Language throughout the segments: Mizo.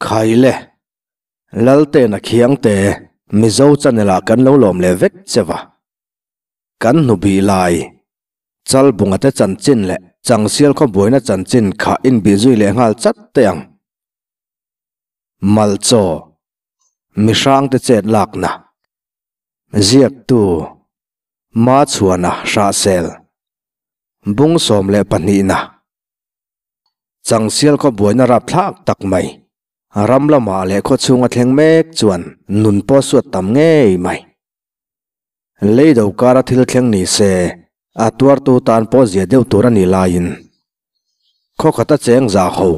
Khaile, Laltena Khiangte, Mizo channel ah kan lo lawm leh vek che va. Kan hnubih lai, Chalbunga te chanchin leh Changsial khaw buaina chanchin kha inbih zui leh nghal chat teh ang. Malchaw, Mihrangte chet lakna, Ziaktu, Machhuana Hrahsel, Bung 12na. Changsial khaw buaina rapthlak tak mai, ram lamah leh khaw chhunga thleng mek chuan nun pawh suat tam ngei mai. Lei do kara thil thleng ni se, a tuartu tan pawh zia deuh tur a nih laiin khaw khata cheng za ho,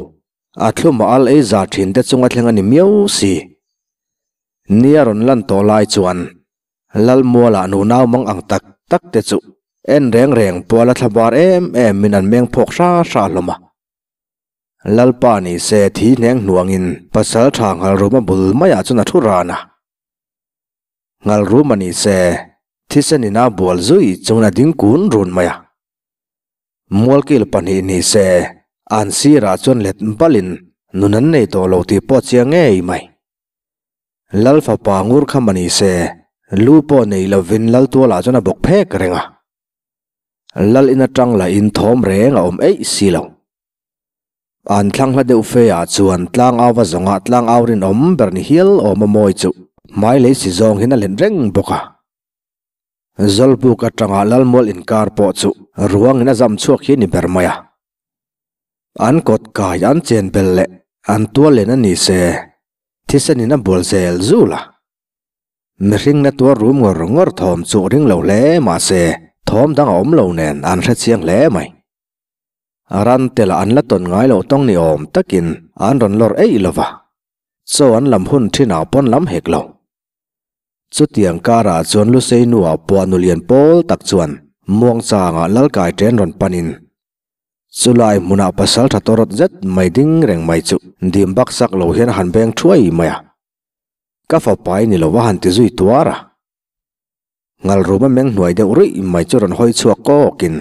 a thlum a al ei za thin te chunga thleng a ni miau si. Ni a rawn lan tawh lai chuan Lalmualah nunau mang ang tak tak te chu en reng reng puala thla bar em em in an meng phawk hra hra hlawm a. Lalpa ni se thi hneng hnuangin pasal tha Nghalruma bul maiah chuan a thu ran a. Nghalruma ni se thisen ina bual zui chungin a ding kun run mai a. Mualkil pahnih ni se an sirah chuan let balin nun an nei tawh lo tih pawh chiang ngei mai. Lal fapa ngur kha mah ni se, lu pawh nei lovin lal tualah chuan a bawk phek reng a. Lal in atang lahin thawm reng a awm eih si lo. An thlang hla deuh fe ah chuan tlang au va zawngah tlang au rinawm ber ni hial awm a mawi chu hmai lei si zawng hian a let reng bawk a. Zawlbuk atanga Lalmual inkar pawh chu ruangin a zam chhuak hi a ni ber mai a. An kawt kai an chen bel leh an tual len a ni se, thisen in a bual zel zul a. Mihring na tuar rum ngawr ngawr thawm chu ring lo hle mah se thawm dang a awm lo nen an hre chiang hle mai. Ran te lah an la tawn ngai loh tawng ni awm takin an rawn lawr eih lo va, chaw an lam hun thin ah pawn lam hek lo. Chutiang karah chuan Lusei nuah pawh nulian pawl tak chuan muangchangah Lalkai ṭen rawn panin Chulai hmunah pasal tha tawrawt zet mai ding reng mai chu dim bak sak lo hian a han beng thuai mai a. Ka fapa i ni lo a han ti zui tuar a. Ngalrum a meng hnuai deuh ruih mai chu rawn hawi chhuak kawkin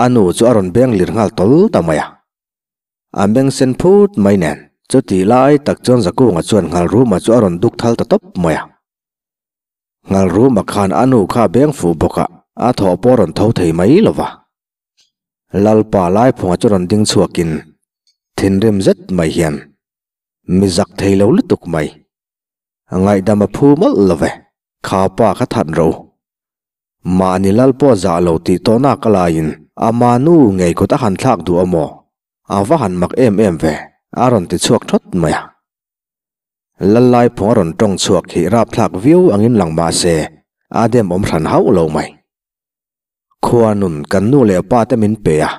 a nu chu a rawn beng lir nghal tawl ta mai a. A meng sen phut mai nen chutih lai tak chuan Zakunga chuan Ngalruma chu a rawn duk thal ta tawp mai a. Ngalruma khan a nu kha a beng fuh bawk a, a thawh pawh a rawn tho thei mai lo va. Lalpa Laiphunga chu rawn ding chhuakin thinrim zet mai hian mi zak thei lo lutuk mai, ngaihdam a phu mawlh lo ve, kha pa kha that ro. Mahni lal pawh zah lo tih tawh nak a laiin ama nu ngei kut a han thlak duh a maw? A va han mak em em ve, a rawn ti chhuak thawt mai a. Lal Laiphunga rawn tawng chhuak hi rapthlak viau angin lang mah se a demawm hran hauh lo mai. Khua nun kan nu leh pa te min pe a,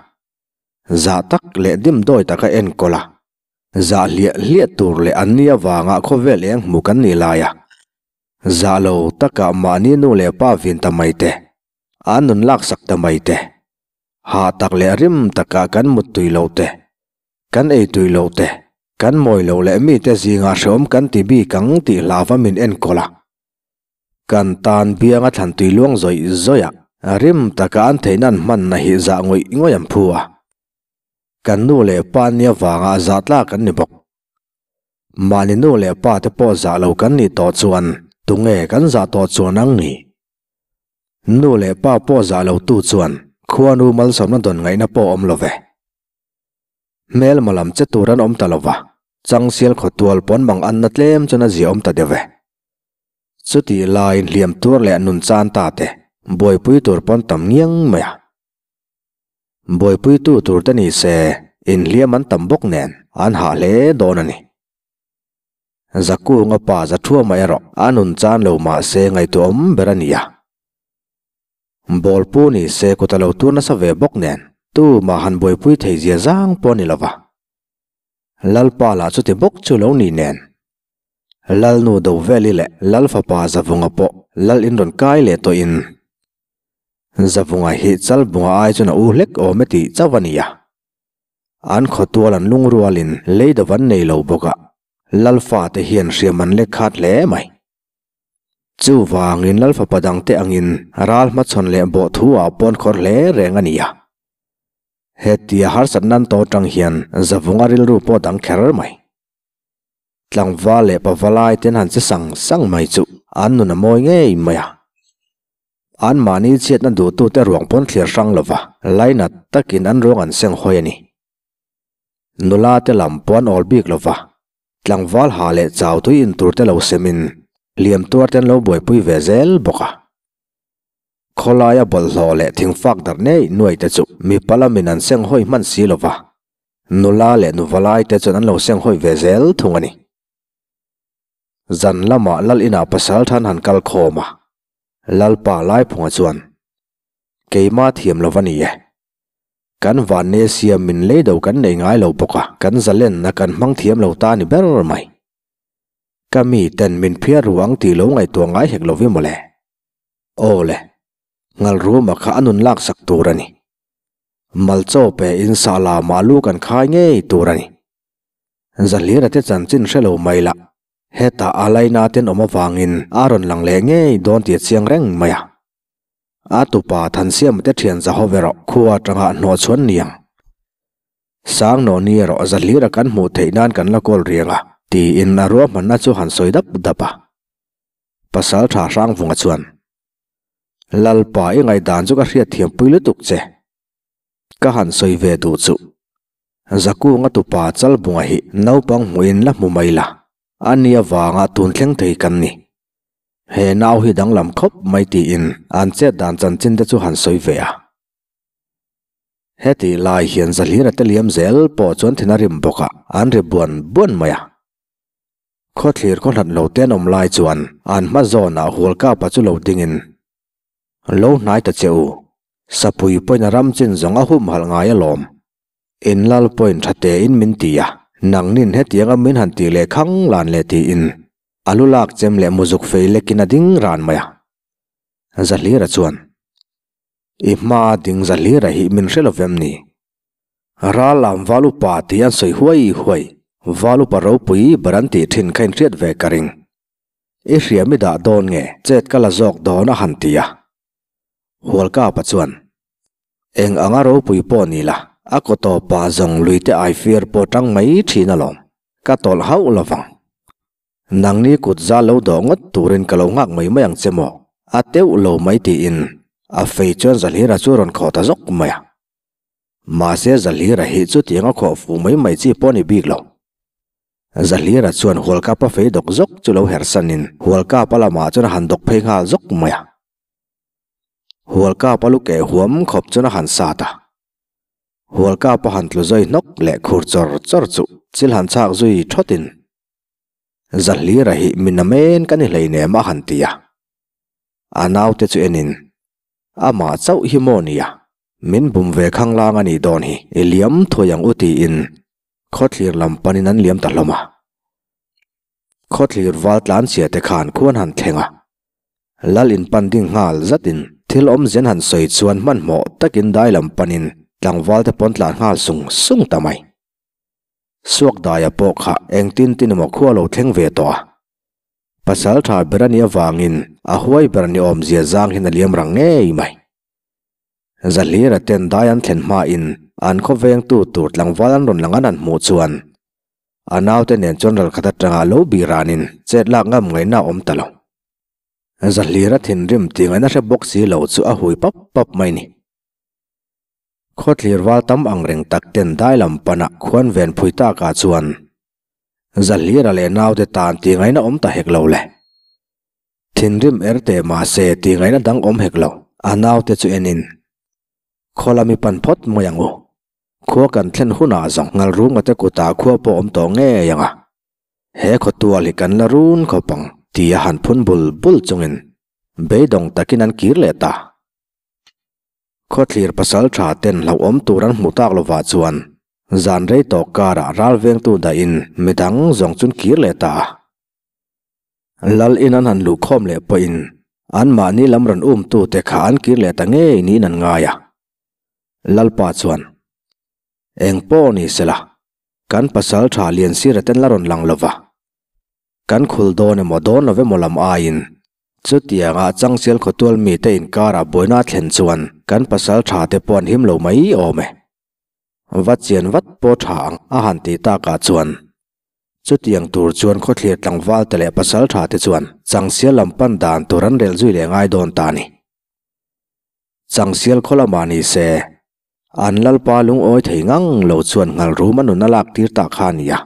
zah tak leh dimdawi taka enkawl a, zah hliah hliah tur leh an ni avanga khawvel eng hmu kan nih lai a, zah lo taka mahni nu leh pa vin ta mai te, an nun laksak ta mai te, hah tak leh rim taka kan muttui lo te, kan ei tui lo te, kan mawi lo leh mite zingah hreawm kan ti bik ang tih hlauva min enkawl a. Kan tan bianga thlan tui luang zawih zawih a, rim taka an theihna an hmanna hi zah ngawih ngawih an phu a. Kan nu leh pa nia vanga zah tlak an ni bawk. Mahni nu leh pa te pawh zah lo kan nih tawh chuan tunge kan zah tawh chuan ang ni? Nu leh pa pawh zah lo tu chuan khuanu malsawmna dawn ngaihna pawh awm lo ve. Hmelma lam che tur an awm ta lo va, changsial khawtual pawn mang anna tlem chuan a ziaawm ta deuh e. Chutih laiin hliam tuar leh nun chan ta te buaipui tur pawn tam ngiang mai a. Buaipuitu tur te ni se inhliam an tam bawk nen an hah hle dawn a ni. Zakunga pa Zathuama erawh a nun chan lo mah se ngaihtuahawm ber a ni a. Bawlpu ni se kut a lo tur nasa ve bawk nen tumah han buaipui thei zia zang pawh a ni lo va. Lalpa lah chuti bawk chu lo ni nen. Lalnu Doveli leh Lalfapa Zavunga pawh Lal in rawn kai leh tawhin Zavunga hi Chalbunga ai chuan a u hlek awm e tih chauh a ni a. An khawtual an lungrualin lei dawh an nei lo bawk a, Lalfa te hian hriam an lek khat hle mai. Chuvangin Lalfapa dangte angin ral hmachhawn leh bawh thu ah pawn khawr hle reng a ni a. Hetia harsatna an tawh atang hian Zavunga rilru pawh dang kher mai. Tlangval leh pavalai ten han che sang sang mai chu an nun a mawi ngei mai a. Anmahni chhiatna duhtute ruang pawn thlir hrang lova lainat takin an ruang an seng hawi a ni. Nula te lam pawh an awl bik lova, tlangval ha leh chau tui in tur te lo semin hliam tuar te an lo buaipui ve zel bawk a. Khawlaia bawlhhlawh leh thingfak darh nei nuai te chu mipa lamin an seng hawi hman si lova, nula leh nuvalai te chuan an lo seng hawi ve zel thung a ni. Zan lamah lal inah pasal than han kal khawm a, Lalpa Laiphunga chuan, Keimah thiam lova ni e. Kan vanne siam min lei do kan nei ngai lo bawk a, kan zalenna kan hmang thiam lo ta ni ber mai. Ka mi ten min phiar ruang tih lo ngaihtuah ngai hek lo vi mawle. Aw le, Ngalruma kha a nun laksak tur a ni. Malchaw pe in sahla mah lu kan khai ngei tur a ni. Zahlira te chanchin hre lo mai la, hetah a laina ten awm avangin a rawn lang leh ngei dawn tih a chiang reng mai a. A tupa Thansiama te thian Zahove erawh khua atanga hnawh chhuan niang. Sangnawni erawh Zahlira kan hmuh theih nan kan la kawl riang a, tiin a ruahmanna chu han sawi dap dap a. Pasal tha Hrangvunga chuan, Lalpa i ngaihdan chu ka hriatthiam pui lutuk che. Ka han sawi ve duh chu. Zakunga tupa Chalbunga hi naupang hmuhin la hmu mai la, a nia vanga tun thleng thei kan ni. He nau hi danglam khawp mai tiin an chet dan chanchin te chu han sawi ve a. Heti lai hian Zahlira te liam zel pawh chuan thin a rim bawk a, an ri buan buan mai a. Khawthlir khaw hlat lo te an awm lai chuan an hma zawnah Hualkapa chu lo dingin, Lo hnai ta che u, Sapui pawhin a ram chin zawng a humhalh ngai alawm. In lal pawhin tha tein min ti a, nangnin hetianga min han tih leh khang lan leh tiin a lu lak chem leh muzuk fei lekin a ding ran mai a. Zahlira chuan, I hma ding Zahlira hi min hre lovem ni? Ral lam val upa tih an sawi huai huai, val upa ropui ber an tih thin kha inhriat ve ka ring. I hriam i dah dawn nge chet ka la zawk dawn a han ti a. Hualkapa chuan, Eng anga ropui pawh ni la, a kaw tawpa zawng lui te ai fir pawh tang mai thin alawm, ka tawlh hauh lovang. Nangni kut za lo dawh ngawt turin ka lo nghak mai mai ang che maw? A teuh lo mai tiin a fei chuan Zahlira chu a rawn khawh ta zawk mai a. Mahse Zahlira hi chutiang a khawh fuh mai mai chi pawh a ni bik lo. Zahlira chuan Hualkapa fei dawk zawk chu lo hersanin Hualkapa lamah chuan a han dawk phei nghal zawk mai a. Hualkapa lu keh huam khawp chuan a han sat a. Hualkapa han tlu zui hnawk leh khur chawr chawr chu chil han chhak zui thawtin Zahlira hi mi namen ka ni hleinem a han ti a. A naute chu enin amah chauh hi maw nia? Min bum ve khanglang a nih dawn hi, i liam thuai ang u tiin khawthlir lam panin an liam ta hlawm a. Khawthlir val tlan chhia te khan khuan han thleng a, Lal in pan ding nghal zatin thil awmzen han sawi chuan hmanhmawh takin dai lam panin tlangval te pawn tlan nghal sung sung ta mai. Suakdaia pawh kha engtin tin emaw khua lo thleng ve tawh a. Pasal tha ber a nih avangin a huai ber ni awmzia zang hian a liam rang ngei mai. Zahlira ten dai an thlen hmain an khawvengtu tur tlangval an rawn lang an han hmuh chuan a naute nen chuan ralkhat atanga lo bih ranin chet lak ngam ngaihna a awm ta lo. Zahlira thinrim tih ngaihna hre bawk si lo chu a hui pap pap mai ni. Khawthlir val tam ang reng tak ten dai lam pana khuan ven phui takah chuan Zahlira leh naute tan tih ngaihna awm ta hek lo le. Thinrim er teh mahse tih ngaihna dang awm hek lo. A naute chu enin, Khaw lam i pan phawt mai ang u. Khua kan thlen hunah zawng Ngalrunga te kutah khua pawh awm tawh ngei ang a. He khawtual hi kan la run khawp ang ti a han phun bul bul chungin beidawng takin an kir leh ta. Khawthlir pasal tha ten hlauhawm tur an hmuh tak lovah chuan zan rei tawh karah ral vengtu dahin midang zawng chun kir leh ta a. Lal in an han luh khawm leh pawhin anmahni lam rawn umtute kha an kir leh ta ngei niin an ngai a. Lalpa chuan, Eng pawh ni sela, kan pasal tha lian sira ten la rawn lang lova, kan khul dawn emaw dawn lo emaw lam aiin chutianga changsial khawtual mite inkarah buaina a thlen chuan kan pasal tha te pawh an him lo mai awm e. Va chian vat pawh tha ang a han tih takah chuan. Chutiang tur chuan khawthlir tlangval te leh pasaltha te chuan Changsial lam pan dan tur an rel zui leh ngai dawn ta a ni. Changsial khaw lamah ni se, an lalpa lungawi thei ngang lo chuan nghal rum a nun a lak tir ta kha a ni a.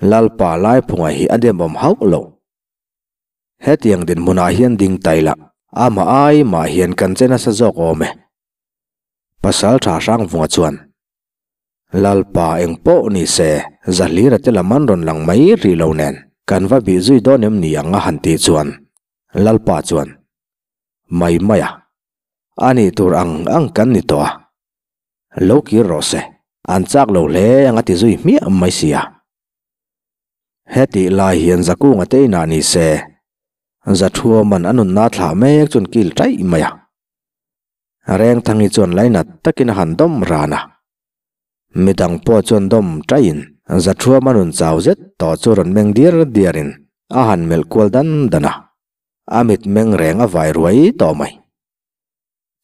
Lalpa Laiphunga hi a demawm hauh lo. Hetiang dinhmunah hian ding tai lah, amah ai mah hian kan che nasa zawk awm e. Pasal tha Hrangvunga chuan, Lalpa eng pawh ni se, Zahlira te lam an rawn lang mai rih lo nen, kan va bih zui dawn em ni ang a han tih chuan, Lalpa chuan, Mai mai a, a nih tur ang ang kan ni tawh a, lo kir rawh se, an chak lo hle ang a ti zui hmiah mai sia. Hetih lai hian Zakunga te inah ni se, Zathuaman a nunna thlah mek chuan kil taih mai a. Rengthangi chuan lainat takin a han dawm ran a. Midang pawh chuan dawm taihin Zathuama nun chau zet tawh chu rawn meng diar diarin a han melh kual dan dan a. A mit meng reng a vai ruai tawh mai.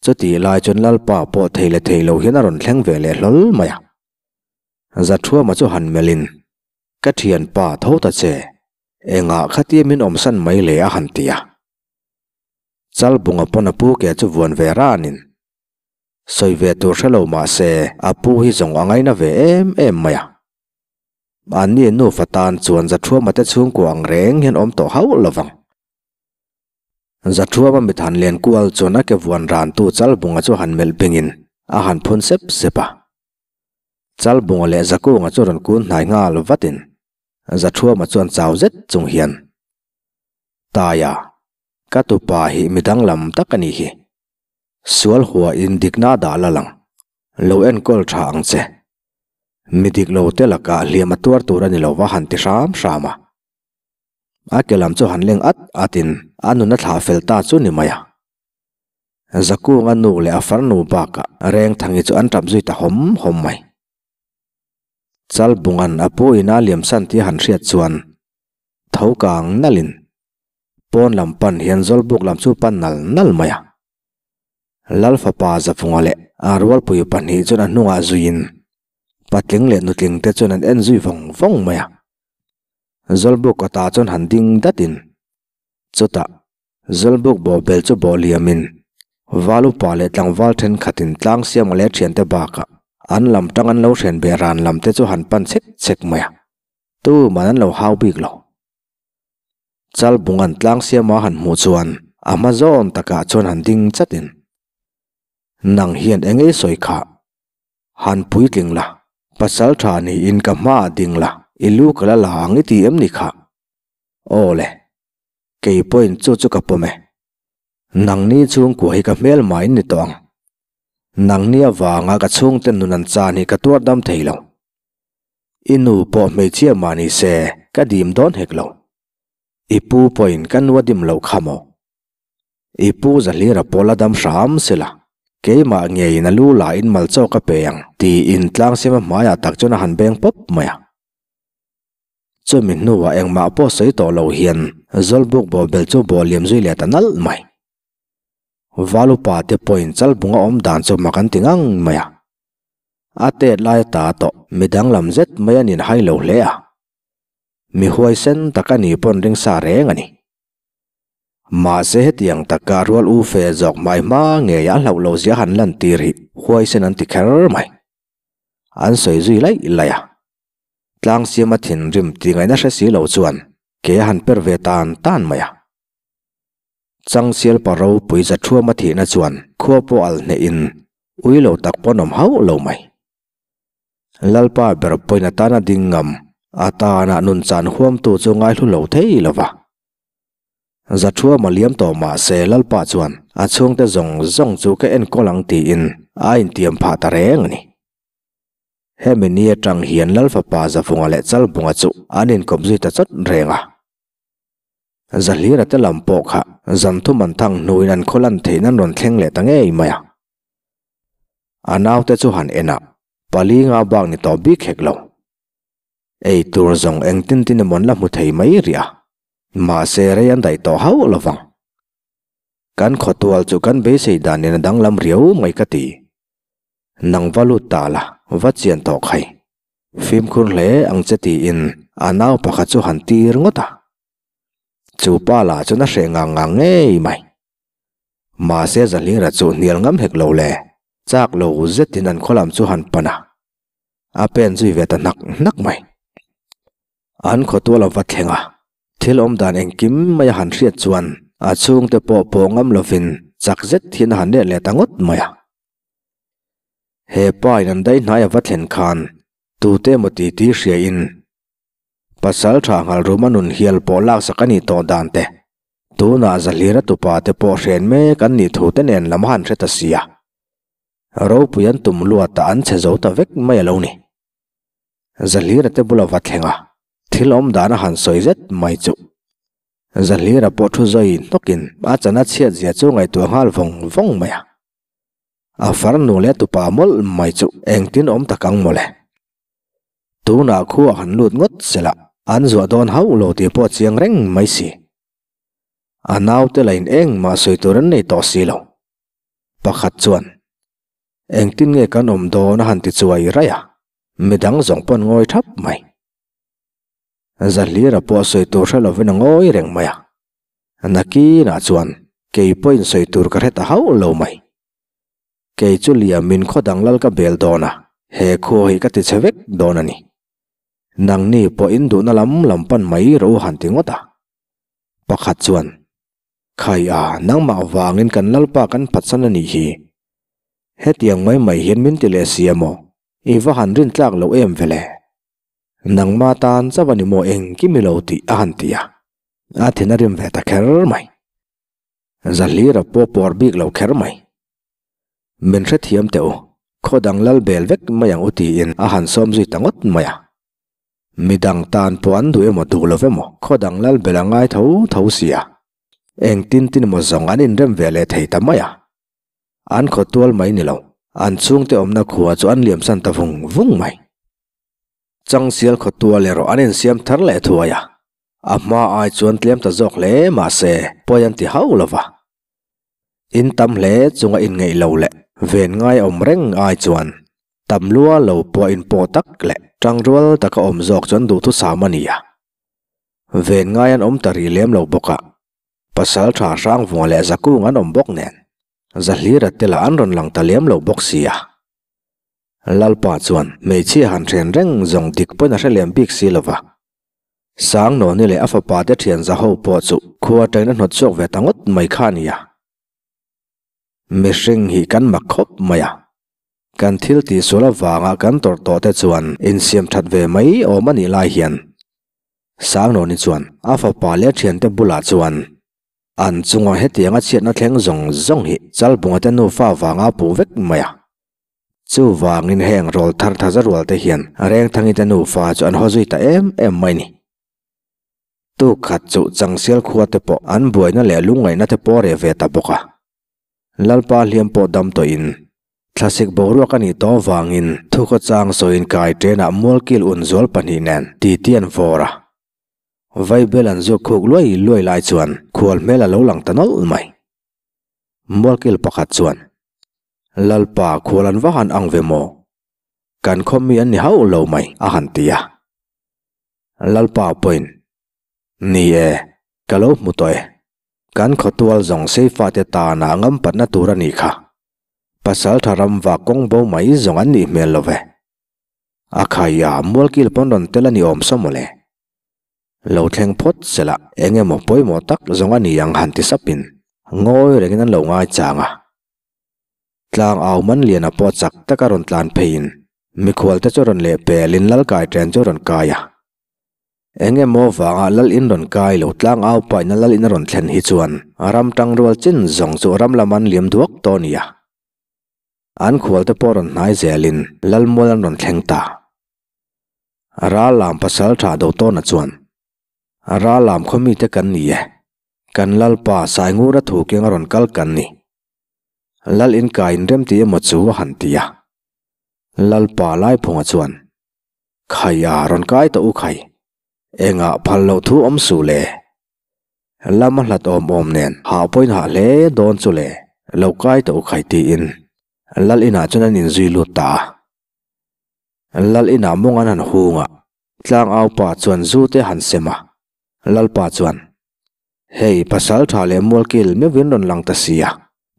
Chutih lai chuan Lalpa pawh thei leh thei lo hian a rawn thleng ve leh hlawl mai a. Zathuama chu han melhin, Ka thianpa tho ta che, engah khatia min awmsan mai le a han ti a. Chalbunga pawn a pu ke chu vuan ve ranin, sawi ve tur hre lo mah se a pu hi zawng a ngaina ve em em mai a. Anni nufa tan chuan Zathuama te chhungkua ang reng hian awm tawh hauh lo vang. Zathuama mithan lian kual chuan a ke vuan rantu Chalbunga chu han melh bingin a han phun sep sep a. Chalbunga leh Zakunga chu rawn kun hnai nghal vatin Zathuama chuan chau zet chung hian, Taia, ka tupa hi mi danglam tak a nih hi. Sual hua in dikna dah la lang, lo enkawl tha ang che. Mi dik lo te lakah hliam a tuar tur a ni lo va han ti hram hram a. A ke lam chu han leng at atin a nun a thlah fel ta chu ni mai a. Zakunga nu leh a farnu bakah Rengthangi chu an tap zui ta hawm hawm mai. Chalbunga'n a pu ina liamsan tih a han hriat chuan tho kang nalhin pawn lam pan hian Zawlbuk lam chu pan nal nal mai a. Lal fapa Zafunga leh a rualpui pahnih chuan a hnungah zuiin patling leh nutling te chuan an en zui vawng vawng mai a. Zawlbuk kawtah chuan han ding datin chutah Zawlbuk bawhbel chu bawh liamin val upa leh tlangval thenkhatin tlang siam leh thiante bakah an lam tang an lo hren beh ran lam te chu han pan chek chek mai a, tuman an lo hau bik lo. Chalbunga'n tlang siama han hmuh chuan a hma zawn takah chuan han ding chatin, Nang hian eng ei sawi khah? Han puitling la, pasal tha niin ka hmaah ding la, i lu ka la la ang i ti em ni khah? Aw le, kei pawhin chu chu ka pawm e. Nangni chhungkua hi ka hmel mah in ni tawh ang. Nangni avanga ka chhungte nun an chan hi ka tuar dam thei lo. I nu pawh hmeichhia mah ni se ka dim dawn hek lo. I pu pawhin ka nu a dim loh kha maw? I pu Zahlira pawh la dam hram sela, keimah ngeiin a lu lahin mal chaw ka pe ang tiin tlangsema hmaiah tak chuan a han beng pawp mai a. Chumi hnuah engmah pawh sawi tawh lo hian Zawlbuk bawhbel chu bawh liam zui leh ta nalh mai. Valupa te pawhin Chalbunga awm dan chu mak an ti ngang mai a. A tet lai ata tawh midang lam zet mai an inhai lo hle a. Mi huaisen tak a ni pawn ring sa reng a ni. Mahse hetiang taka rual u fe zawk hmai hma ngei a hlauh lo zia han lantir hi huaisen an ti kher mai. An sawi zui laih laih a. Tlang siama thinrim tih ngaihna hre si lo chuan ke a han per ve tan tan mai a. Changsial pa ropui Zathuama thihna chuan khua pawh al hnehin ui lo tak pawn awm hauh lo mai. Lalpa ber pawhin atana ding ngam, atana nun chan huamtu chu ngaihlu lo thei lo va. Zathuama liam tawh mah se Lalpa chuan a chhungte zawng zawng chu ka enkawl ang tiin a intiam phah ta reng a ni. Hemi ni atang hian Lalfapa Zafunga leh Chalbunga chu an inkawp zui ta chawt reng a. Zahlira te lam pawh kha zan thum an thang hnuin an khaw lan theih nan rawn thleng leh ta ngei mai a. A naute chu han en a, pali nga bak ni tawh bik hek lo. Ei tur zawng engtin tin emaw an la hmu thei mai rih a, mahse rei an daih tawh hauh lo vang. Kan khawtual chu kan beisei dan in a danglam riau mai ka ti. Nang va lut ta la, va chian tawh khai. Fimkhur hle ang che tiin a nau pakhat chu han tir ngawt a. Chu pa lah chuan a hreh ngang ngang ngei mai. Mahse Zahlira chu hnial ngam hek lo le, chak lo zetin an khawlam chu han pan a. A pen zui ve ta hnak hnak mai. An khawtual a va thleng a, thil awm dan engkim mai a han hriat chuan a chhungte pawh pawh ngam lovin chak zet hian a han let leh ta ngawt mai a. He pa in an dai hnai a va thlen khan tute emaw ti ti hria in pasal tha nghal rum a nun hial pawh laksak a nih tawh dan te, tunah Zahlira tupa te pawh hren mek an nih thu te nen lam a han hre ta sia. Ropui an tum luat ah an chhe zo ta vek mai a lo ni. Zahlira te bula va thleng a, thil awm dan a han sawi zet mai chu. Zahlira pawh thu zawi hnawkin a chan a chhiat zia chu ngaihtuah nghal vawng vawng mai a. A farnu leh tupa mawlh mai chu engtin awm tak ang mawle. Tunah khu a han lut ngawt sela, an zuah dawn hauh lo tih pawh chiang reng mai si. A naute la in engmah sawi tur an nei tawh si lo. Pakhat chuan, Engtin nge kan awm dawn a han ti chuai raih a, midang zawng pawn ngawi thap mai. Zahlira pawh sawi tur hre lovin a ngawi reng mai a. Nakinah chuan kei pawhin sawi tur ka hre ta hauh lo mai. Kei chu Liamin khaw dang lal ka bel dawn a, he khua hi ka ti chhe vek dawn a ni. Nangni pawh in duhna lam lam pan mai rawh u han ti ngawt a. Pakhat chuan, Khai a, nangmah vangin kan Lalpa kan phatsan a nih hi. Hetiang mai mai hian min ti leh si a maw? I va han rin tlak loh em vele? Nangma tan chauh a ni maw engkim i lo tih a han ti a, a thin a rim ve ta kher mai. Zahlira pawh pawr bik lo kher mai. Min hrethiam teh u, khaw dang lal bel vek mai ang u tiin a han sawm zui ta ngawt mai a. Midang tan pawh an duh emaw duh lo emaw khaw dang lal bel a ngai tho tho sia. Engtin tin emaw zawng an inrem ve leh thei ta mai a. An khaw tual mai ni lo, an chhungte awmna khua chu an liamsan ta vung vung mai. Changsial khaw tual erawh an insiam thar leh thuai a, a hma ai chuan tlem ta zawk hle mahse pawi an ti hauh lo va. In tam hle chunga inngeih lo leh ven ngai awm reng ai chuan tam lua lo pawh inpawh tak leh tangrual taka awm zawk chuan duhthusam a ni a. Ven ngai an awm ta rih lem lo bawk a, pasal tha Hrangvunga leh Zakung an awm bawk nen Zahlira te lah an rawn lang ta lem lo bawk si a. Lalpa chuan hmeichhia han then reng zawng dik pawhin a hre lem bik si lo va. Sangnawni leh a fapa te thian za ho pawh chu khua atangin a hnawt chhuak ve ta ngawt mai kha a nia. Mihring hi kan mak khawp mai a. Kan thil tihsual avanga kan tawrh tawh te chuan insiam that ve mai awm a nih lai hian Sangnawni chuan a fapa leh a thiante bulah chuan an chunga hetianga chhiatna thleng zawng zawng hi Chalbunga te nufa avanga a puh vek mai a. Chuvangin heng rawl thar tha za rual te hian Rengthangi te nufa chu an haw zui ta em em mai ni. Tuk khat chu Changsial khua te pawh an buaina leh lungngaihna te pawh reh ve ta bawk a. Lalpa hliam pawh dam tawhin thlasik boruak a nih tawh avangin thukhawchang sawiin kai ṭenah mualkil unzual pahnih nen titi an vawr a. Vaibel an zuk khuk luai luai lai chuan khual hmel a lo lang ta nawlh mai. Mualkil pakhat chuan, Lalpa khual an va han ang ve maw? Kan khaw mi an ni hauh lo mai, a han ti a. Lalpa pawhin, Ni e, ka lo hmu tawh e. Kan khawtual zawng seifate tana ngampatna tur a nih kha. Pasaltha ram va kawng bo mai zawng an nih hmel lo ve. A khaia mualkil pawn rawn tel a ni awm saw mawle. Lo thleng phawt sela eng emaw pawimawh tak zawng a ni ang han ti sapin ngawi rengin an lo ngaichang a. Tlang au man liana pawh chak taka rawn tlan pheiin mikhual te chu rawn leh pelin lal kai ṭen chu rawn kai a. Eng emaw vanga lal in rawn kai lo tlang au paihna lal in a rawn thlen hi chuan ram ṭangrual chin zawng chu ram lam an liam duak tawh a nia. An khual te pawh rawn hnai zelin lal mual an rawn thleng ta. Ral lam pasal ṭha do tawna chuan, Ral lam khaw mite kan ni e, kan lalpa Saingura thu keng a rawn kal kan ni. Lal in kai in rem ti emaw chu a han ti a. Lalpa Laiphunga chuan, Khai a, rawn kai tawh u khai. Engah phal loh thu awm suh le. Lama hlat awm awm nen hah pawhin hah hle dawn chu le, lo kai tawh u khai tiin Lal inah chuan an inzui lut ta a. Lal inah mawng an han hung a, tlangau pa chuan zu te han sem a. Lalpa chuan, Hei, pasal tha leh mualkil meuhin rawn lang ta si a,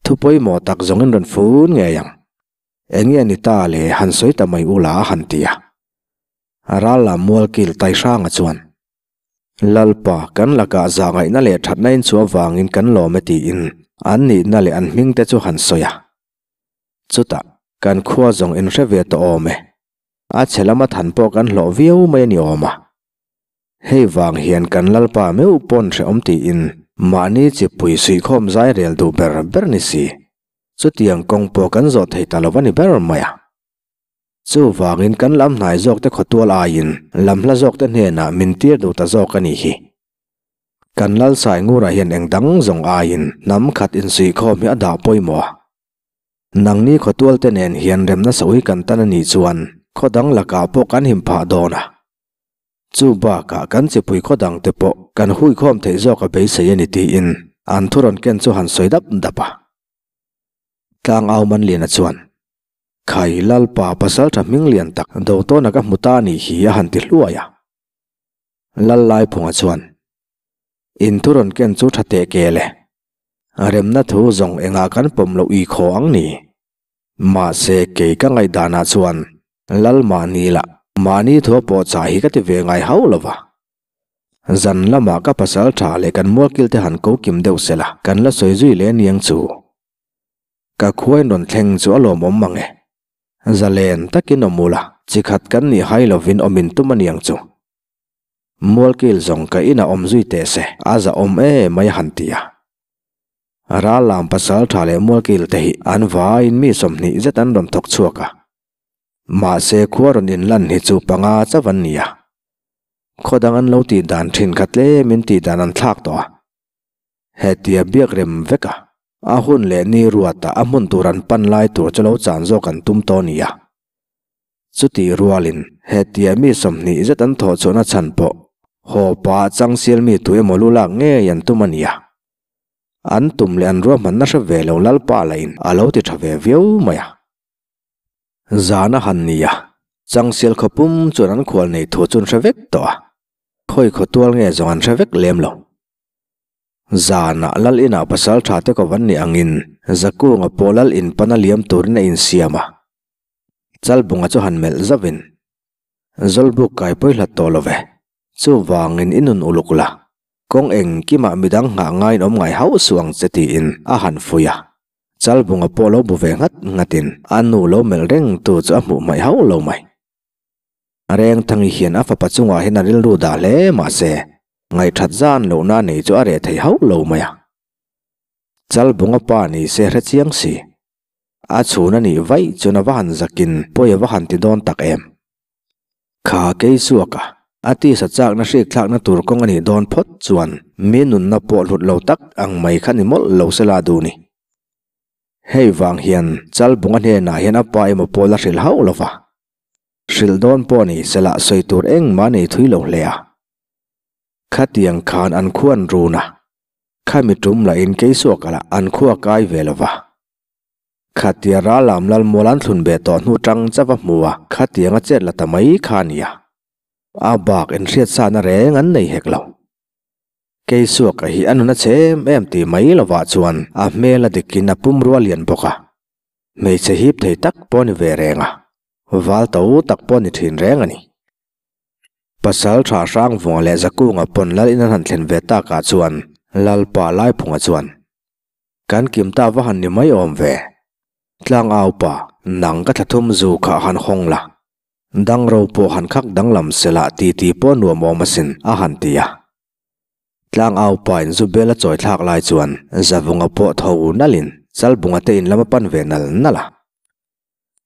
thu pawimawh tak zawngin rawn fun ngei ang. Enge ni ta le han sawi ta mai ula a han ti a. Ral lam mualkil tai hranga chuan, Lalpa, kan lakah zahngaihna leh thatna in chu avangin kan lawm e tiin an nihna leh an hming te chu han sawi a. Chutah, kan khua zawng in hre ve tawh awm e. A chhe lama than pawh kan hlawh viau mai a ni awm a. Hei vang hian kan Lalpa meuh pawn hrehawm tiin mahni chipui suihkhawm zai rel duh ber ber ni si. Chutiang kawng pawh kan zawh thei ta lo a ni ber mai a. Chuvangin kan lam hnai zawkte khawtual aiin lam hla zawkte hnenah min tir duh ta zawk a nih hi. Kan Lalsai ngurah hian eng dang zawng aiin hnam khat insuihkhawm hi a dah pawimawh a. Nangni khawtualte nen hian remna sawi kan tan a nih chuan khaw dang lakah pawh kan him phah dawn a. Chu bakah kan chipui khaw dangte pawh kan huikhawm theih zawk a beisei a ni tiin an thu rawn ken chu han sawi dap dap a. Tlangau Manliana chuan, Khai Lalpa pasaltha hming lian tak do tawna ka hmu ta a nih hi a han ti hluai a. Lal Laiphunga chuan, In thu rawn ken chu tha teh kel e. Remna thu zawng engah kan pawm loh i khaw ang ni? Mahse kei ka ngaihdanah chuan Lal mahni lah mahni thu a pawh chah hi ka ti ve ngai hauh lo va. Zan lamah ka pasal tha leh kan mualkil te han ko kim deuh se la kan la sawi zui leh aniang chu. Ka khuain rawn thleng chu a lawmawm mang e. Zalen takin awm ula chikhat kan nih hai lovin awm in tum aniang chu. Mualkil zawng ka inah awm zui teh se, a zahawm e mai a han ti a. Ral lam pasal tha leh mualkil te hi an vaiin mi 20 zet an rawn thawk chhuak a. Mahse khua rawn inlan hi chu panga chauh an ni a. Khaw dang an lo tih dan thin kha tlemin tih dan an thlak tawh a. Hetia biak rem vek a, a hun leh ni ruatah a hmun tur an pan lai tur chu lo chan zawk an tum tawh a ni a. Chutih rualin hetia mi 20 zet an thawh chhuahna chhan pawh haw pah changsial mi tu emaw lu lak ngei an tum a nia. An tum leh an ruahmanna hre ve lo Lalpa lahin a lo ti tha ve viau mai a. Zan a han ni a, changsial khawpum chuan an khual nei thu chu an hre vek tawh a, khawi khawtual nge zawng an hre vek lem lo. Zanah Lal inah pasal tha te ko van ni angin Zakunga pawh Lal in pana liam turin a insiam a. Chalbunga chu han melh zauhin, Zawlbuk kai pawi hlat tawh lo ve, chuvangin i nun uluk la, kawng engkimah midang nghah ngaiin awm ngai hauh suh ang che tiin a han fuih a. Chalbunga pawh lo bu ve nghat nghatin a nu lo melh reng tu chu a hmuh hmaih hauh lo mai. Rengthangi hian a fapa chungah hian a rilru dah hle mahse, ngaihthat zan lohna nei chu a reh thei hauh lo mai a. Chalbunga pa ni se hre chiang si. A chhun a nih vaih chuan a va han zakin pawi a va han ti dawn tak em. Kha kei suak a, a tisa chakna hrikthlakna tur kawng a nih dawn phawt chuan mi nunna pawh hlut lo tak ang mai kha ni mawlh lo se la duh ni. Hei vang hian Chalbunga hnenah hian a pa emaw pawl a hrilh hauh lo va. Hrilh dawn pawh ni se lah sawi tur engmah nei thui lo hle a. Khatiang khan an khua an run a, khami tum lahin keisuaka lah an khua kai ve lo va. Khatia Ralam Lalmual an thlun ve tawh hnu tang chauh a hmu a, khatiang a chet la ta mai kha a nia. A bak inhriatsana reng an nei hek lo. Keisuaka hi a nun a chhe em em tih mai lovah chuan a hmel a dikin a pumrua lian bawk a, hmeichhe hip thei tak pawh a ni ve reng a, val to tak pawh a ni thin reng a ni. Pasal tha Hrangvunga leh Zakunga pawn lal in an han thlen ve takah chuan Lalpa Laiphunga chuan, Kan kim ta va han ni mai awm ve. Tlangau pa, nang ka thlathum zu kha han hawng la. Dangro pawh han khak danglam sela ti ti pawh nuam awm asin, a han ti a. Tlangau pa in zu bel a chawi thlak lai chuan Zavunga pawh tho nalin Chalbunga te in lam a pan ve nal nal a.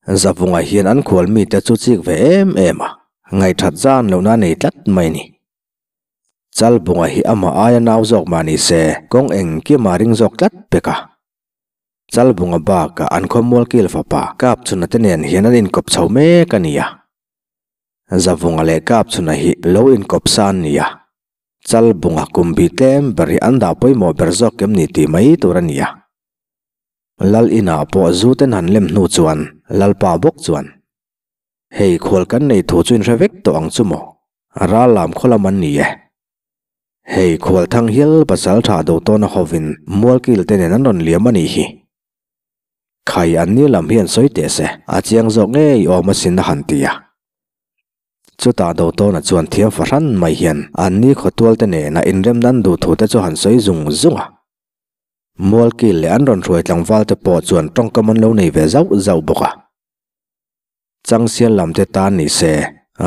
Zavunga hian an khual mite chu chik ve em em a, ngaihthat zan lohna a nei tlat mai ni. Chalbunga hi amah aia nau zawk mah ni se kawng engkima ring zawk tlat pek a. Chalbunga bakah an khawmual kil fapa Kapchhuna te nen hian an inkawp chho mek a ni a. Zavunga leh Kapchhuna hi lo inkawp sa an ni a. Chalbunga kum bi tlem ber hi an dah pawimawh ber zawk em ni tih mai tur a ni a. Lal inah pawh zu ten han lem hnu chuan Lalpa bawk chuan. Hei khual kan nei thu chu in hre vek tawh ang chu maw? Ral lam khaw lam an ni e. Hei khual thang hial pasal tha do tawn a hovin mualkil te nen an rawn liam a nih hi. Khai an ni lam hian sawi teh se, a chiang zawk ngei awm asin a han ti a. Chutah do tawna chuan thiam fahran mai hian an ni khawtual te nena inrem nan duh thu te chu han sawi zung zung a. Mualkil leh an rawn hruai tlangval te pawh chuan tawngkam an lo nei ve zauh zauh bawk a. Changsial lam te tan ni se,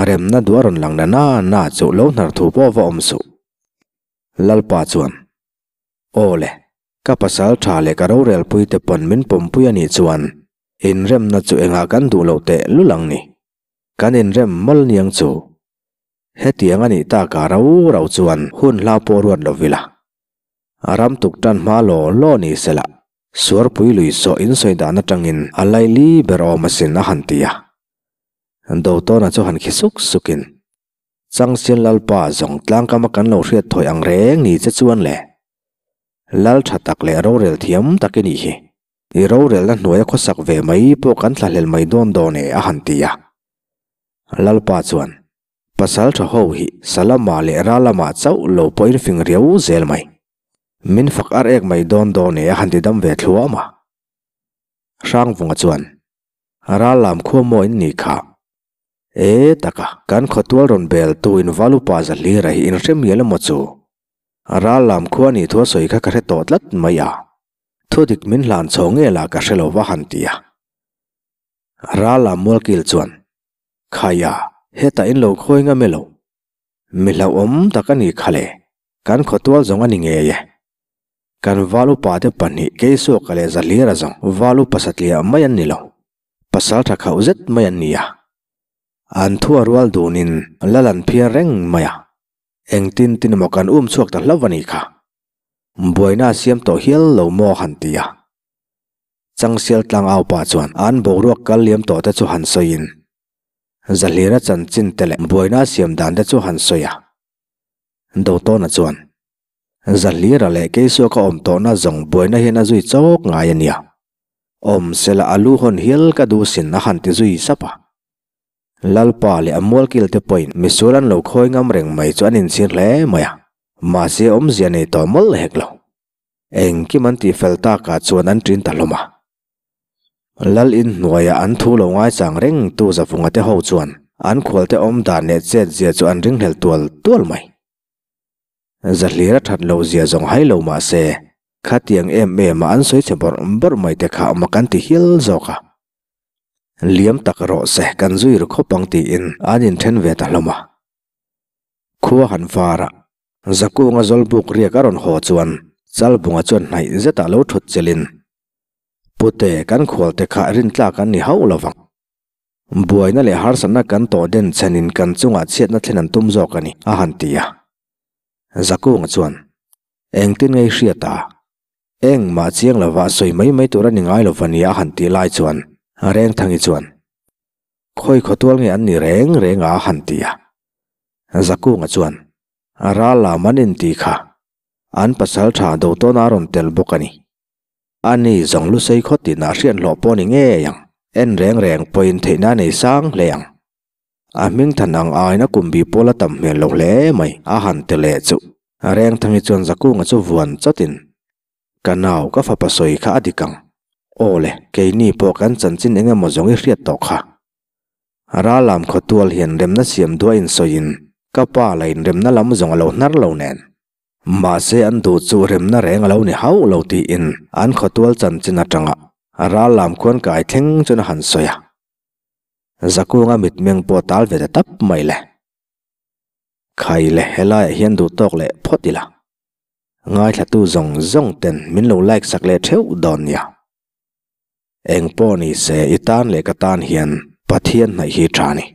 remna duh a rawn lang na na na chu lo hnar thu pawh va awm suh. Lalpa chuan, Aw le, ka pasal tha leh ka rorelpui te pawn min pawmpui a nih chuan inremna chu engah kan duh loh teh lul ang ni. Kan inrem mawlh niang chu. Hetiang a nih takah rau rau chuan hun hla pawh ruat lo vila. A ram tuk tan hma law law ni sela, Suarpui lui sawh in sawi dan atangin a laili ber awm asin a han ti a. Dotawna chu han khi suk sukin, Changsial Lalpa zawng tlangkama kan lo hriat thawi ang reng ni che chuan le. Lal tha tak leh rorel thiam tak i nih hi. I rorelna hnuaia khawsak ve mai pawh kan thlahlel mai dawn dawn e a han ti a. Lalpa chuan, Pasal tha ho hi Salama leh Ralama chauh lo pawhin fing riau zel mai. Min fak ar ek mai dawn dawn e a han ti dam ve thluam a. Hrangvunga chuan, Ral lam khua maw in nih kha? E taka, kan khawtual rawn bel tu in valupa Zahlira hi in hre mial emaw chu? Ral lam khua nih thu a sawi kha ka hre tawh tlat mai a. Thudik min hlan chho nge lah ka hre lo va han ti a. Ral lam mualkil chuan, Khaia, hetah in lo khawi ngam elo? Mi hlauhawm tak a ni kha le, kan khawtual zawng a ni ngei e. Kan val upa te pahnih Keisuaka leh Zahlira zawng val upa satliah mai an ni lo, pasal tha khauh zet mai an ni a. An thu a rual dunin lal an phiar reng mai a, engtin tin emaw kan um chhuak ta hlauh a ni kha. Buaina a siam tawh hial lo maw han ti a. Changsial tlangau pa chuan an boruak kal liam tawh te chu han sawiin Zahlira chanchin te leh buaina a siam dan te chu han sawi a. Dotawna chuan, Zahlira leh Keisuaka awm tawhna zawng buaina hian a zui chawk ngai a nia. Awm sela a lu hawn hial ka duh sin a han ti zui sap a. Lalpa leh a mualkil te pawhin misual an lo khawi ngam reng mai chu an inchhir hle mai a, mahse awmzia nei tawh mawlh hek lo. Engkim an tihfel takah chuan an ṭin ta hlawm a. Lal in hnuaia an thu lo ngaichang reng tu Zavunga te ho chuan an khualte awm dan leh chet zia chu an ringhlel tual tual mai. Zahlir a that loh zia zawng hai lo mah se, khatiang em em a an sawi chhe bawrh bawrh mai te kha mak an ti hial zawk a. Liam tak rawh se kan zui ru khawp ang tiin an inthen ve ta hlawm a. Khua han var a, Zakunga zawlbuk riak a rawn haw chuan Chalbunga chuan hnaih zetah lo thut chelin, Pute, kan khualte kha rintlak an ni hauh lo vang. Buaina leh harsatna kan tawh den chhenin kan chungah chhiatna thlen an tum zawk a ni, a han ti a. Zakunga chuan, Engtin ngei hriat a? Engmah chiang lova sawi mai mai tur a ni ngai lova nia a han tih lai chuan Rengthangi chuan, Khawi khawtual nge an ni reng reng a a han ti a. Zakunga chuan, Ral lam an inti kha. An pasal tha do tawn a rawn tel bawk a ni. Ani zawng lusei khaw tinah hriat hlawh pawh ni ngei ang. En reng reng pawhin theihna a nei sang hle ang. A hming than ang aiin a kum bi pawl a tam hmel lo hle mai a han ti leh chu. Rengthangi chuan Zakunga chu vuan chawtin, Ka nau, ka fapa sawi kha a dik ang. Aw le, keini pawh kan chanchin eng emaw zawng i hriat tawh kha. Rallam khawtual hian remna siam duah insawiin ka pa la inremna lam zawng a lo hnar lo nen. Mahse an duh chu remna reng a lo ni hauh lo tiin an khawtual chanchin atanga rallam khuan kai thleng chuan a han sawi a. Zakunga mitmeng pawh tal ve ta tap mai le. Khai le helaiah hian duh tawk leh phawt ila. Ngaithlatu zawng zawng ten min lo like sak leh theuh dawn nia. Eng pawh ni se i tan leh ka tan hian Pathian hnaih hi tha ni.